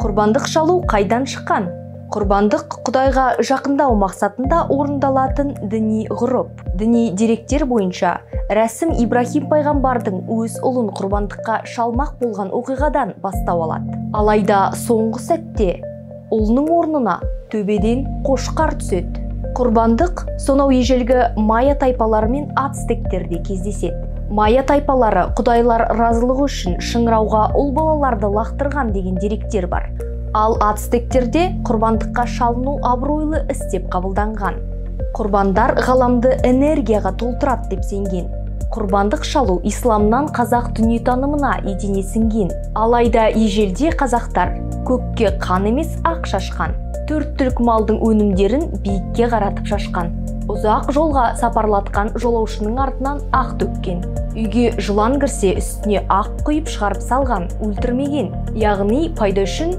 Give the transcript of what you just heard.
Құрбандық шалу қайдан шыққан? Құрбандық Құдайға жақындау мақсатында орындалатын діни ғұрып. Діни деректер бойынша рәсім Ибраһим пайғамбардың өз ұлын құрбандыққа шалмақ болған оқиғадан бастау алады. Алайда соңғы сәтте ұлының орнына төбеден қошқар түседі. Құрбандық сонау ежелгі майя тайпалары мен ацтектерде кездеседі. Майя тайпалары құдайлар разылығы үшін шыңырауға ұл балаларды лақтырған деген деректер бар. Ал ацтектерде құрбандыққа шалыну абыройлы іс деп қабылданған. Құрбандар ғаламды энергияға толтырады деп сенген. Құрбандық шалу исламнан қазақ дүниетанымына етене сіңген. Алайда ежелде қазақтар көкке қан емес ақ шашқан. Төрт түлік малдың өнімдерін биікке қаратып шашқан. Ұзақ жолға сапарлатқан жолаушының артынан ақ төккен. Үйге жылан кірсе үстіне ақ құйып шығарып салған, өлтірмеген. Яғни пайда үшін